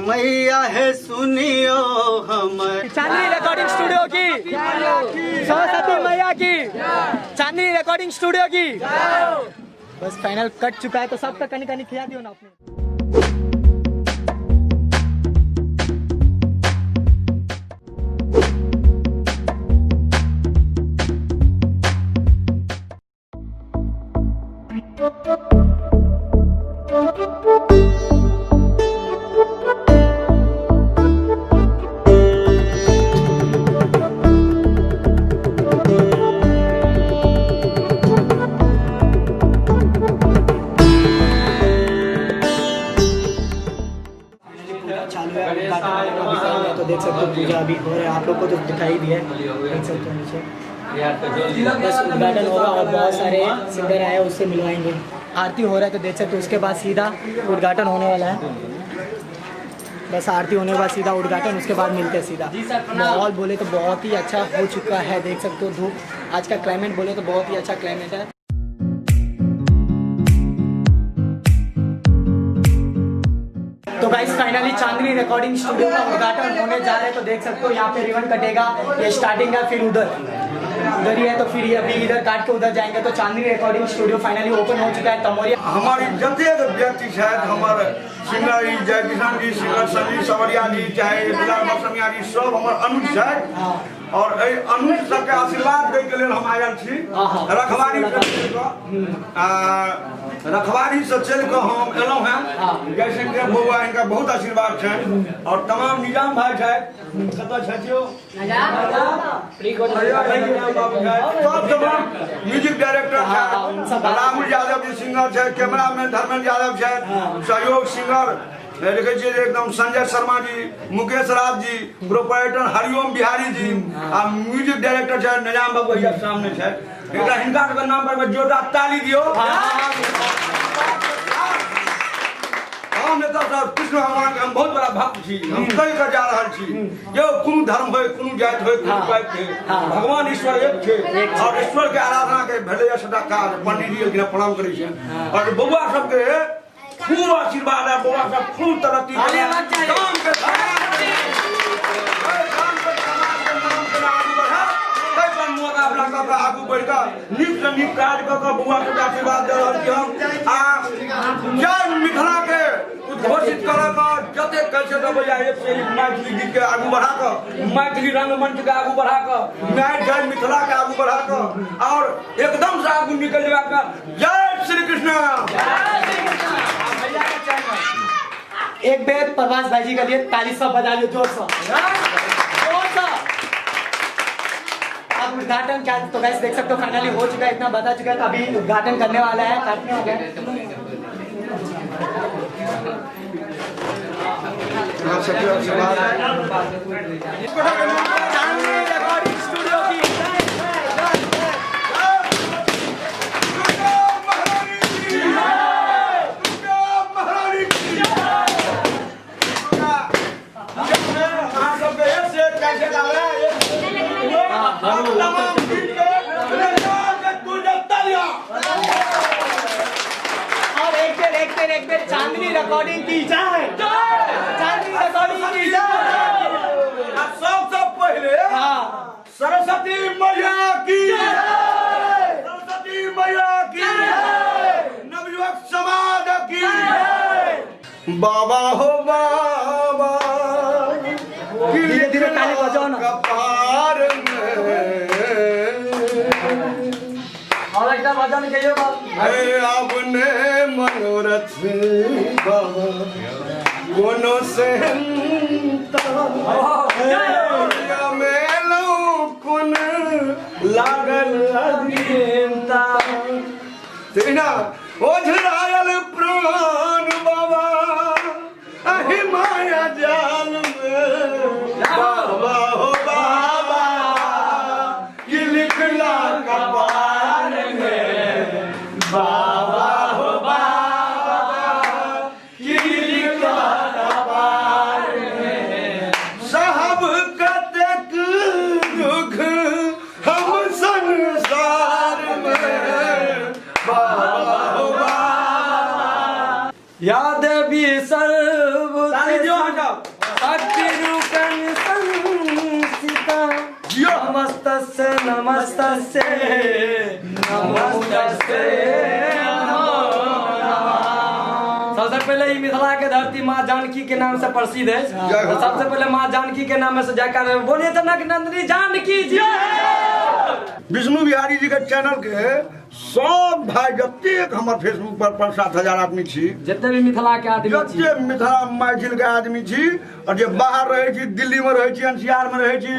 मैया है सुनियो हमर। चांदनी रिकॉर्डिंग स्टूडियो की, सरस्वती मैया की, चांदनी रिकॉर्डिंग स्टूडियो की। बस फाइनल कट चुका है, तो सबका कनी कनी खिला दियो ना आपने। चालू है, तो देख सकते हो पूजा अभी हो रहा है, आप लोग को तो दिखाई दिया है, देख सकते हो नीचे। बस उद्घाटन होगा और बहुत सारे सिंगर आए उससे मिलवाएंगे। आरती हो रहा है तो देख सकते हो, उसके बाद सीधा उद्घाटन होने वाला है। बस आरती होने के बाद सीधा उद्घाटन, उसके बाद मिलते हैं सीधा। माहौल बोले तो बहुत ही अच्छा हो चुका है, देख सकते हो धूप। आज का क्लाइमेट बोले तो बहुत ही अच्छा क्लाइमेट है। तो guys finally Chandni recording studio का उद्घाटन होने जा रहा है, तो देख सकते हो यहाँ पे रिबन कटेगा, ये स्टार्टिंग है, फिर उधर उधर ही है, तो फिर ये अभी इधर काट के उधर जाएंगे। तो Chandni recording studio finally open हो चुका है। तमोरिया हमारी जतेक व्यक्ति छथि, हमर सिंगर जय किशन जी, सिंगर संजीव सवरिया जी, चाहे बिलाल बसमिया जी, सब हमर अनुज छथि। और एहि अनुज सबके आशीर्वाद दै के लेल हम आयल छी। रखवारी रखवारी से चलि कऽ हम एलहुँ हेँ। जयशंकर बउआ हिनका बहुत आशीर्वाद छनि। और तमाम निजाम भाई छथि, कतऽ छथि यौ? सब तमाम म्यूजिक डायरेक्टर छथि, राहुल यादव जी सिंगर छथि, कैमरामैन धर्मेंद्र यादव छथि, सहयोग सिंगर देखै छियै जे एकदम संजय शर्मा जी, मुकेश राज जी, प्रोपराइटर हरिओम बिहारी जी, आ म्यूजिक डायरेक्टर छथि निजाम बाबू भैया सामने छथि। एकरा हिनका सबके नाम पर जोरदार ताली दियौ। हम एतऽ कृष्ण भगवान के हम बहुत बड़ा भक्त छी, हम कहि कऽ जा रहल छी जे कोनो धर्म होय, कोनो जाति होय, कोनो पाति होय, भगवान ईश्वर एक छै। और ईश्वर के आराधना के भेलैए सबटा काज। पंडित जी एलखिन, प्रणाम करै छियनि। और बौआ सबके खूब आशीर्वाद है, बौआ सब खूब तरक्की काम के आगू बढ़ि कऽ नीक से नीक काज कऽ कऽ बौआ सबके आशीर्वाद दऽ रहल छी हम। आ जय मिथिला के उद्घोषित करऽ के जतेक कहै छै भैया एक से एक मैथिली गीत के आगू बढ़ा कऽ, मैथिली रंगमंच के आगू बढ़ा कऽ, जय मिथिला के आगू बढ़ा कऽ और एकदम से आगू निकल जेबाक। जय श्री कृष्ण। एक बेर प्रभास भाई जी के लिए ताली सब बजा लियो जोर से, जोर से। अब उद्घाटन क्या, तो गाइस देख सकते हो फाइनली हो चुका है, इतना बता चुका है, तो अभी उद्घाटन करने वाला है, काटने वाला है। चांदनी रिकॉर्डिंग स्टूडियो की और एक बेर चांदनी रिकॉर्डिंग की जय, चांदनी रिकॉर्डिंग की जय। सबसे पहले सरस्वती मैया की, सरस्वती मैया की, नवयुवक समाज की। बाबा हो बाबा, धीरे धीरे ताली बजाओ ना। कपार में और एक बजाने के लिए अपने मनोरथ बाबा कोनो से कोन लागल अभियंता तेना ओझरायल प्राण बाबा अहि माया जाल में। बाबा हो बाबा ये लिखला कपार में, बाबा हो बाबा ये लिखला कपार में। साहब कतेक दुख हम संसार में, बाबा हो बाबा। या देवी सर्व ताली दियो हटाओ। शक्ति रूपेण संस्थिता नमस्तस्यै नमस्तस्यै नमस्तस्यै नमो नमः। सबसे पहले ई मिथिला के धरती माँ जानकी के नाम से प्रसिद्ध है। तो सबसे पहले माँ जानकी के नाम से जयकार बोलिए जनक नंदिनी जानकी जी। विष्णु बिहारी जी के चैनल के सब भाई जतेक हमर फेसबुक पर 5-7 हजार आदमी छी, जते भी मिथिला के आदमी छी, जते मिथिला मैथिल के आदमी छी और जे बाहर रहे छी, दिल्ली में रहे छी, एनसीआर में रहे छी,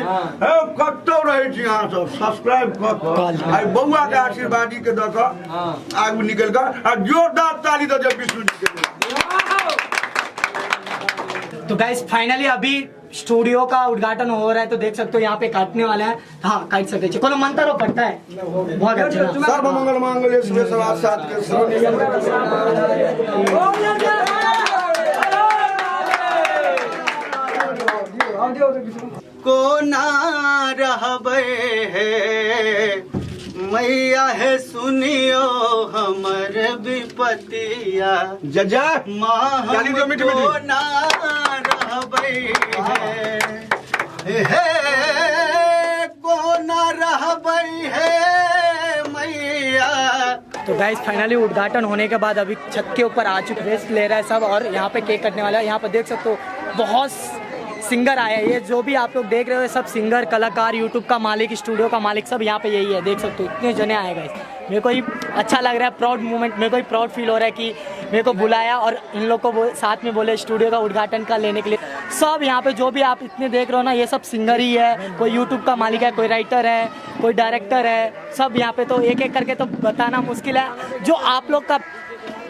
कतौ रहे छी, अहाँ सब सब्सक्राइब कऽ कऽ आई बौआ के आशीर्वादी के दऽ कऽ आगू निकल कऽ आ जोरदार ताली दऽ दियौ विष्णु जी के। तो गाइस फाइनली अभी स्टूडियो का उद्घाटन हो रहा है, तो देख सकते हो यहाँ पे काटने वाला है। हाँ काट सकते हैं, कोनो मंत्र पड़ता है बहुत अच्छा। सर्व मंगल मांगल्य शिवे सर्वार्थ साधिके शरण्ये। कोना रहबै हे मैया हे सुनियो हमर विपतिया। जय जय। माँ हम ताली दो मीठी मीठी। कोना रहबै हे, हे कोना रहबै हे मैया। तो गाइस फाइनली उद्घाटन होने के बाद अभी छत के ऊपर आ चुके, रेस्ट ले रहा है सब और यहाँ पे केक कटने वाला है। यहाँ पर देख सकते हो बहुत सिंगर आए हैं, ये जो भी आप लोग देख रहे हो सब सिंगर, कलाकार, यूट्यूब का मालिक, स्टूडियो का मालिक सब यहाँ पे यही है। देख सकते हो इतने जने आए गाइस। मेरे को ही अच्छा लग रहा है, प्राउड मोमेंट, मेरे को ही प्राउड फील हो रहा है कि मेरे को बुलाया और इन लोग को साथ में बोले स्टूडियो का उद्घाटन का लेने के लिए। सब यहाँ पे जो भी आप इतने देख रहे हो ना, ये सब सिंगर ही है, कोई यूट्यूब का मालिक है, कोई राइटर है, कोई डायरेक्टर है, सब यहाँ पे। तो एक एक करके तो बताना मुश्किल है। जो आप लोग का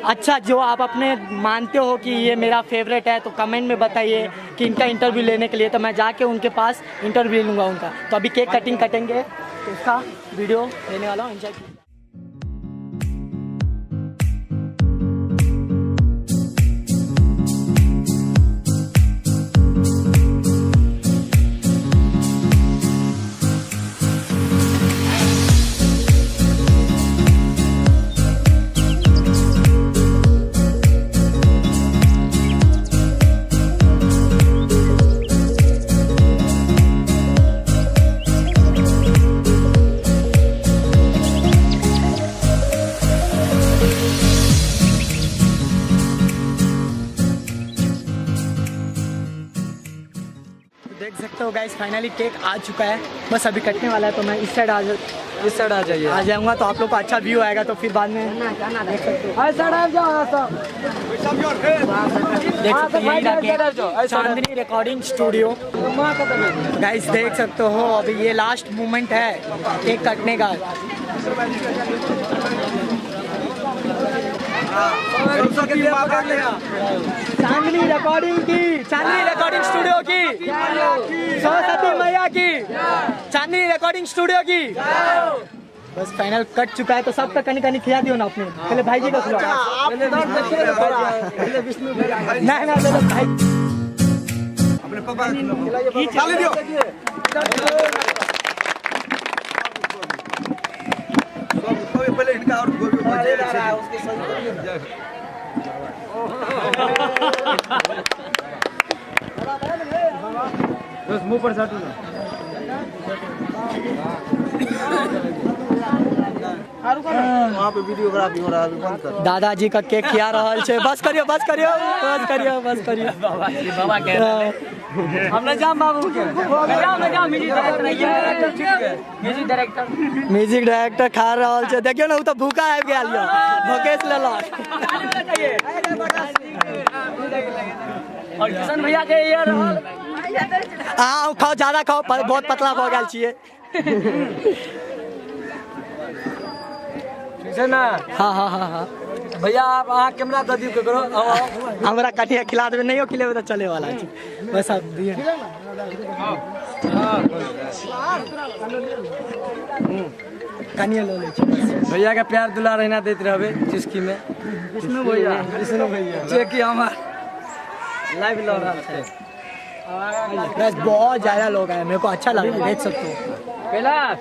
अच्छा, जो आप अपने मानते हो कि ये मेरा फेवरेट है, तो कमेंट में बताइए कि इनका इंटरव्यू लेने के लिए, तो मैं जाके उनके पास इंटरव्यू लूँगा उनका। तो अभी केक कटिंग कटेंगे तो उसका वीडियो लेने वाला हूँ, एंजॉय कीजिए। देख सकते हो गाइस फाइनली केक आ चुका है, बस अभी कटने वाला है। तो मैं इस साइड आ इस साइड आ जाइए, आ जाऊंगा तो आप लोग को अच्छा व्यू आएगा। तो फिर बाद में देख सकते हो, इस साइड आ जाओ, सब देख सकते हो यही रहा चांदनी रिकॉर्डिंग स्टूडियो। गाइस देख सकते हो अभी ये लास्ट मोमेंट है केक कटने का। चांदनी रिकॉर्डिंग की, चांदनी रिकॉर्डिंग स्टूडियो की, सरस्वती मैया की, चांदनी रिकॉर्डिंग स्टूडियो की। बस फाइनल कट चुका है, तो सबका कनी कनी खिला दियो ना अपने। पहले भाई जी को खिलाओ। नहीं ना भाई अपने पापा ताली दियो। पहले इनका और बस मुंह पर साटू ना। वहाँ पे वीडियोग्राफी हो रहा है, अभी बंद कर। दादाजी का केक खिया रहल छै, बस करियो बस करियो बस करियो बस करियो। बाबा कह रहे हैं हम न जाम बाबू के जाम न जाम। Music director, music director, music director खा रहल छै। देखियो ना उ तो भूखा आबि गेल यो, भोकेश लेलक। और किशन भैया के ये रहल। अहाँ खाओ, ज्यादा खाओ, बहुत पतला भऽ गेल छियै। ठीक छै ना? हाँ हाँ हाँ हाँ भैया आप अहाँ कैमरा दऽ दियौ ककरो। हमरा कटिया खिला देबै, नहियो खिलेबै तऽ चले वाला छै। बस आप दिए। कनिए लऽ लै छी। भैया के प्यार दुलार एहिना दैत रहबै चुस्की में। विष्णु भैया, विष्णु भैया जे कि हमार लाइव लऽ रहल छै। बस बहुत ज्यादा लोग आए, मेरे को अच्छा लगा, देख सकते हो। कैलाश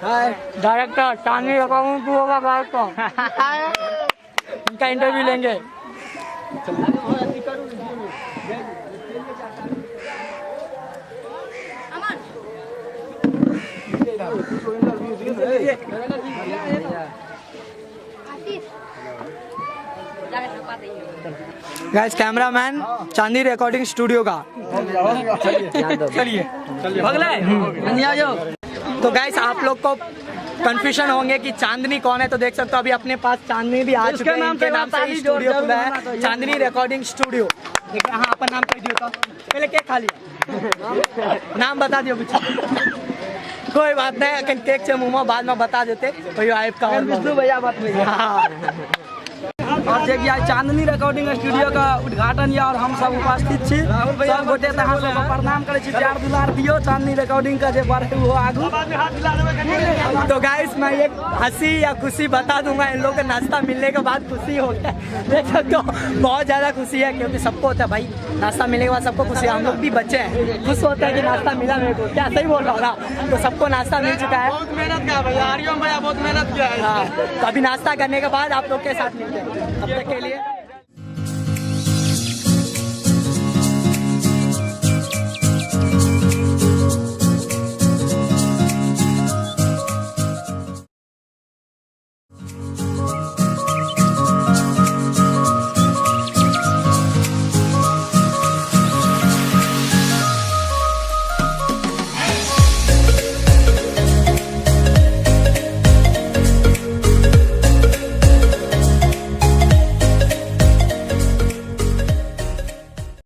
हाय डायरेक्टर चांदनी रिकॉर्डिंग का डायरेक्टर, इनका इंटरव्यू लेंगे। Guys cameraman Chandni recording studio का। चलिए तो गाइस आप लोग को कंफ्यूजन होंगे कि चांदनी कौन है, तो देख सकते हो अभी अपने पास चांदनी भी आ चुके हैं। इनके नाम से स्टूडियो खुला है, चांदनी रिकॉर्डिंग स्टूडियो। हाँ अपन नाम कह दियो तो पहले केक खा लिया, नाम बता दियो कुछ। कोई बात नहीं, अखन केक से मुँह बाद में बता देते तो आइब का विष्णु भैया बात भैया। हाँ और जे कि आइ चांदनी रिकॉर्डिंग स्टूडियो का उद्घाटन या और हम सब उपस्थित छी, सब गोटे तऽ अहाँ सबके प्रणाम करै छी, प्यार दुलार दियो चांदनी रिकॉर्डिंग का जे बढ़े वो आगू। तो गाइस मैं एक हंसी या खुशी बता दूंगा, इन लोगों को नाश्ता मिलने के बाद खुशी हो गया। देख सकते हो बहुत ज़्यादा खुशी है, क्योंकि सबको होता है भाई नाश्ता मिलने के बाद सबको खुशी है। हम लोग भी बच्चे हैं, खुश होता है कि नाश्ता मिला मेरे को, क्या सही बोल रहा हूँ ना। तो सबको नाश्ता मिल चुका है, बहुत मेहनत किया भैया आर्यन भैया, बहुत मेहनत किया है। हाँ, तो अभी नाश्ता करने के बाद आप लोग के साथ मिलते हैं, तब तक के लिए।